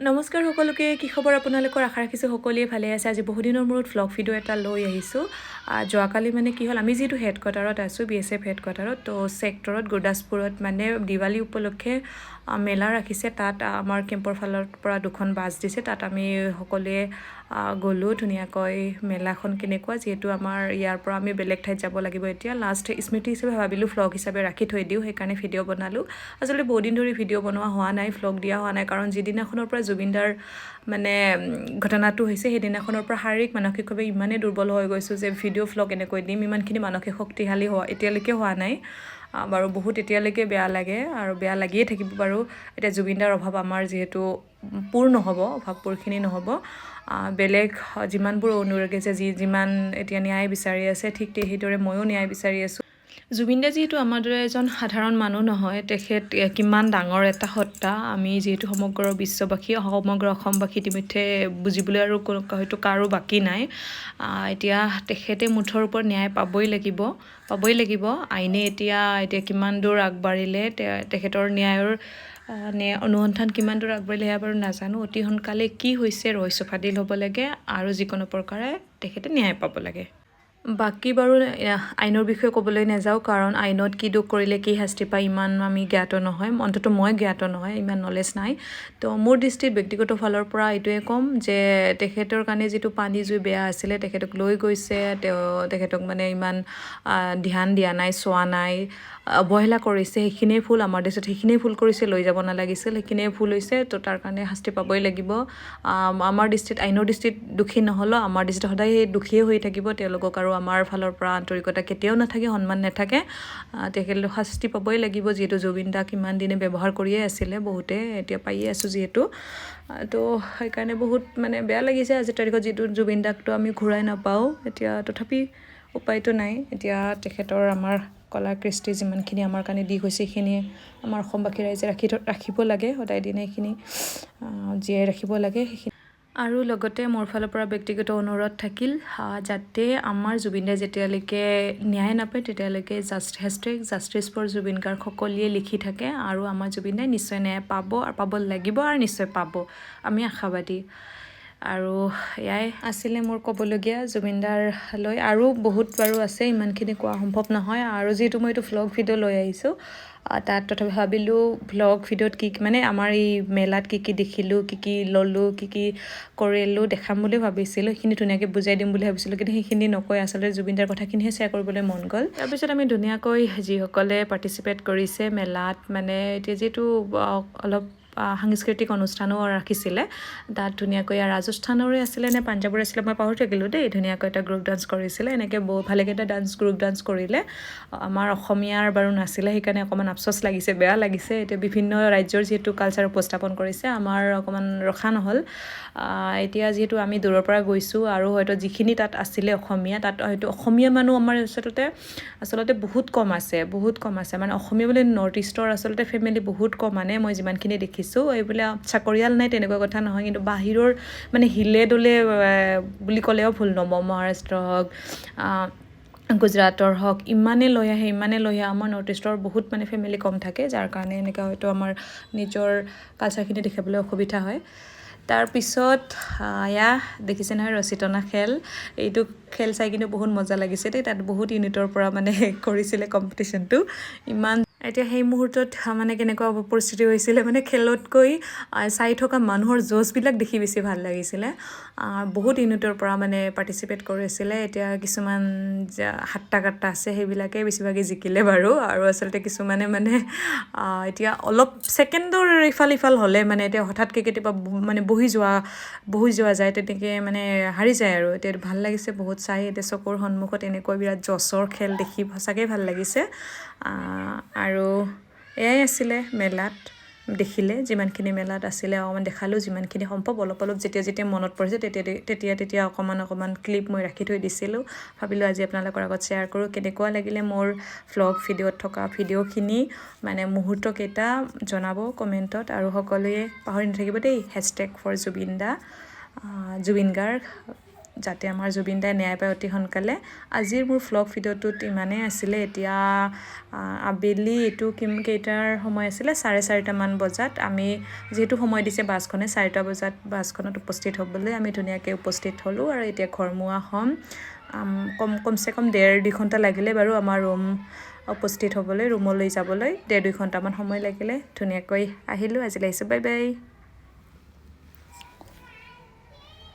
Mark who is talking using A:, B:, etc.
A: নমস্কাৰ সকলোকে। কি খবৰ আপোনালোকৰ? আশা ৰাখিছোঁ সকলোৱে ভালে আছে। আজি বহুদিনৰ মূৰত ভ্লগ ভিডিঅ' এটা লৈ আহিছোঁ। যোৱাকালি মানে কি হ'ল, আমি যিহেতু হেডকোৱাৰ্টাৰত আছোঁ, বিএছএফ হেডকোৱাৰ্টাৰত, তো ছেক্টৰত গুৰদাসপুৰত মানে দিৱালী উপলক্ষে মেলা ৰাখিছে। তাত আমাৰ কেম্পৰ ফালৰ পৰা দুখন বাছ দিছে। তাত আমি সকলোৱে গ'লোঁ ধুনীয়াকৈ। মেলাখন কেনেকুৱা, যিহেতু আমাৰ ইয়াৰ পৰা আমি বেলেগ ঠাইত যাব লাগিব, এতিয়া লাষ্ট স্মৃতি হিচাপে ভাবিলোঁ ভ্লগ হিচাপে ৰাখি থৈ দিওঁ, সেইকাৰণে ভিডিঅ' বনালোঁ। আচলতে বহুদিন ধৰি ভিডিঅ' বনোৱা হোৱা নাই, ভ্লগ দিয়া হোৱা নাই, কাৰণ যিদিনাখনৰ পৰা জুবিনদাৰ মানে ঘটনাটো হৈছে, সেইদিনাখনৰ পৰা শাৰীৰিক মানসিকভাৱে ইমানেই দুৰ্বল হৈ গৈছোঁ যে ভিডিঅ' ভ্লগ এনেকৈ দিম, ইমানখিনি মানসিক শক্তিশালী হোৱা এতিয়ালৈকে হোৱা নাই। বাৰু, বহুত এতিয়ালৈকে বেয়া লাগে আৰু বেয়া লাগিয়ে থাকিব বাৰু। এতিয়া জুবিনদাৰ অভাৱ আমাৰ যিহেতু পূৰ নহ'ব, অভাৱ পূৰখিনি নহ'ব। বেলেগ যিমানবোৰ অনুৰাগী আছে, যি যিমান এতিয়া ন্যায় বিচাৰি আছে, ঠিক সেইদৰে ময়ো ন্যায় বিচাৰি আছোঁ। জুবিন দা যিহেতু আমাৰ দৰে এজন সাধাৰণ মানুহ নহয়, তেখেত কিমান ডাঙৰ এটা সত্তা, আমি যিহেতু সমগ্ৰ বিশ্ববাসী, সমগ্ৰ অসমবাসী ইতিমধ্যে বুজিবলৈ আৰু হয়তো কাৰো বাকী নাই। এতিয়া তেখেতে মুঠৰ ওপৰত ন্যায় পাবই লাগিব, পাবই লাগিব। আইনে এতিয়া এতিয়া কিমান দূৰ আগবাঢ়িলে, তেখেতৰ ন্যায়ৰ ন্যায় অনুসন্ধান কিমান দূৰ আগবাঢ়িলে সেয়া বাৰু নাজানো। অতি সোনকালে কি হৈছে ৰহস্য ফাদিল হ'ব লাগে আৰু যিকোনো প্ৰকাৰে তেখেতে ন্যায় পাব লাগে। বাকী বাৰু আইনৰ বিষয়ে ক'বলৈ নাযাওঁ, কাৰণ আইনত কি দোষ কৰিলে কি শাস্তি পায় ইমান আমি জ্ঞাত নহয়, অন্ততঃ মই জ্ঞাত নহয়, ইমান নলেজ নাই। তো মোৰ দৃষ্টিত ব্যক্তিগত ফালৰ পৰা এইটোৱে ক'ম যে তেখেতৰ কাৰণে যিটো পানী জুই বেয়া আছিলে, তেখেতক লৈ গৈছে, তেওঁ তেখেতক মানে ইমান ধ্যান দিয়া নাই, চোৱা নাই, অৱহেলা কৰিছে, সেইখিনিয়ে ভুল। আমাৰ দেশত সেইখিনিয়ে ভুল কৰিছে, লৈ যাব নালাগিছিল, সেইখিনিয়ে ভুল হৈছে। তো তাৰ কাৰণে শাস্তি পাবই লাগিব। আমাৰ দৃষ্টিত আইনৰ দৃষ্টিত দোষী নহ'লেও আমাৰ দৃষ্টিত সদায় সেই দোষীয়ে হৈ থাকিব তেওঁলোকক আৰু আমাৰ ফালৰ পৰা আন্তৰিকতা কেতিয়াও নাথাকে, সন্মান নাথাকে। তেখেতলোক শাস্তি পাবই লাগিব, যিহেতু জুবিন দাক ইমান দিনে ব্যৱহাৰ কৰিয়ে আছিলে বহুতে, এতিয়া পায়ে আছোঁ যিহেতু। তো সেইকাৰণে বহুত মানে বেয়া লাগিছে আজিৰ তাৰিখত, যিটো জুবিন দাকটো আমি ঘূৰাই নাপাওঁ এতিয়া। তথাপি উপায়তো নাই। এতিয়া তেখেতৰ আমাৰ কলা কৃষ্টি যিমানখিনি আমাৰ কাৰণে দি গৈছে, সেইখিনি আমাৰ অসমবাসী ৰাইজে ৰাখিব লাগে, সদায় দিনে সেইখিনি জীয়াই ৰাখিব লাগে সেইখিনি। আৰু লগতে মোৰ ফালৰ পৰা ব্যক্তিগত অনুৰোধ থাকিল, যাতে আমাৰ জুবিন দাই যেতিয়ালৈকে ন্যায় নাপায়, তেতিয়ালৈকে just #JusticeForZubeen Garg সকলোৱে লিখি থাকে আৰু আমাৰ জুবিন দাই নিশ্চয় ন্যায় পাব আৰু পাব লাগিব আৰু নিশ্চয় পাব, আমি আশাবাদী। আৰু এয়াই আছিলে মোৰ ক'বলগীয়া জুবিনদাৰ লৈ। আৰু বহুত বাৰু আছে, ইমানখিনি কোৱা সম্ভৱ নহয়। আৰু যিহেতু মই এইটো ভ্লগ ভিডিঅ' লৈ আহিছোঁ তাত, তথাপি ভাবিলোঁ ভ্লগ ভিডিঅ'ত কি মানে আমাৰ এই মেলাত কি কি দেখিলোঁ, কি কি ল'লোঁ, কি কি কৰিলোঁ দেখাম বুলি ভাবিছিলোঁ, সেইখিনি ধুনীয়াকৈ বুজাই দিম বুলি ভাবিছিলোঁ। কিন্তু সেইখিনি নকৈ আচলতে জুবিনদাৰ কথাখিনিহে শ্বেয়াৰ কৰিবলৈ মন গ'ল। তাৰপিছত আমি ধুনীয়াকৈ যিসকলে পাৰ্টিচিপেট কৰিছে মেলাত, মানে এতিয়া যিহেতু অলপ সাংস্কৃতিক অনুষ্ঠানো ৰাখিছিলে তাত, ধুনীয়াকৈ ৰাজস্থানৰে আছিলে নে পাঞ্জাৱৰে আছিলে মই পাহৰি থাকিলোঁ দেই, ধুনীয়াকৈ এটা গ্ৰুপ ডান্স কৰিছিলে। এনেকৈ বহু ভালেকেইটা ডান্স গ্ৰুপ ডান্স কৰিলে। আমাৰ অসমীয়াৰ বাৰু নাছিলে, সেইকাৰণে অকণমান আফচোচ লাগিছে, বেয়া লাগিছে। এতিয়া বিভিন্ন ৰাজ্যৰ যিহেতু কালচাৰ উপস্থাপন কৰিছে, আমাৰ অকণমান ৰখা নহ'ল। এতিয়া যিহেতু আমি দূৰৰ পৰা গৈছোঁ আৰু হয়তো যিখিনি তাত আছিলে অসমীয়া, তাত হয়তো অসমীয়া মানুহ আমাৰ আচলতে আচলতে বহুত কম আছে, বহুত কম আছে। মানে অসমীয়া বুলি নৰ্থ ইষ্টৰ আচলতে ফেমিলি বহুত কম, মানে মই যিমানখিনি দেখিছোঁ, এইবিলাক চাকৰিয়াল নাই তেনেকুৱা কথা নহয়, কিন্তু বাহিৰৰ মানে হিলে দলে বুলি ক'লেও ভুল নহ'ব। মহাৰাষ্ট্ৰ হওক, গুজৰাটৰ হওক, ইমানেই লৈ আহে, ইমানেই লৈ আহে। আমাৰ নৰ্থ ইষ্টৰ বহুত মানে ফেমিলি কম থাকে, যাৰ কাৰণে এনেকুৱা হয়তো আমাৰ নিজৰ কালচাৰখিনি দেখাবলৈ অসুবিধা হয়। তাৰপিছত এয়া দেখিছে নহয় ৰছী টনা খেল। এইটো খেল চাই কিন্তু বহুত মজা লাগিছে দেই। তাত বহুত ইউনিটৰ পৰা মানে কৰিছিলে কম্পিটিশ্যনটো। ইমান এতিয়া সেই মুহূৰ্তত মানে কেনেকুৱা পৰিস্থিতি হৈছিলে, মানে খেলতকৈ চাই থকা মানুহৰ জ'চবিলাক দেখি বেছি ভাল লাগিছিলে। বহুত ইউনিটৰ পৰা মানে পাৰ্টিচিপেট কৰিছিলে। এতিয়া কিছুমান হাট্টা কাট্টা আছে, সেইবিলাকে বেছিভাগে জিকিলে বাৰু। আৰু আচলতে কিছুমানে মানে এতিয়া অলপ ছেকেণ্ডৰ ইফাল ইফাল হ'লে মানে এতিয়া হঠাৎকৈ কেতিয়াবা মানে বহি যোৱা যায়, তেনেকৈ মানে হাৰি যায়। আৰু এতিয়া ভাল লাগিছে বহুত চাই। এতিয়া চকুৰ সন্মুখত এনেকুৱা বিৰাট জ'চৰ খেল দেখি সঁচাকৈ ভাল লাগিছে। আৰু এয়াই আছিলে মেলাত দেখিলে, যিমানখিনি মেলাত আছিলে অকণমান দেখালোঁ, যিমানখিনি সম্ভৱ অলপ অলপ যেতিয়া যেতিয়া মনত পৰিছে, তেতিয়া তেতিয়া তেতিয়া অকণমান অকণমান ক্লিপ মই ৰাখি থৈ দিছিলোঁ। ভাবিলোঁ আজি আপোনালোকৰ আগত শ্বেয়াৰ কৰোঁ। কেনেকুৱা লাগিলে মোৰ ভ্লগ ভিডিঅ'ত থকা ভিডিঅ'খিনি, মানে মুহূৰ্তকেইটা জনাব কমেণ্টত। আৰু সকলোৱে পাহৰি নাথাকিব দেই, #ForZubeenDa, Zubeen Garg. যাতে আমাৰ জুবিন দাই ন্যায় পায় অতি সোনকালে। আজিৰ মোৰ ভ্লগ ভিডিঅ'টোত ইমানেই আছিলে। এতিয়া আবেলি এইটো কেইটাৰ সময় আছিলে, 4:30মান বজাত আমি যিহেতু সময় দিছে বাছখনে 4টা বজাত বাছখনত উপস্থিত হ'বলৈ, আমি ধুনীয়াকৈ উপস্থিত হ'লোঁ আৰু এতিয়া ঘৰমুৱা হ'ম। কমচে কম 1.5-2 ঘণ্টা লাগিলে বাৰু আমাৰ ৰুম উপস্থিত হ'বলৈ, ৰুমলৈ যাবলৈ 1.5-2 ঘণ্টামান সময় লাগিলে। ধুনীয়াকৈ আহিলোঁ। আজিলৈ আহিছোঁ, বাই বাই।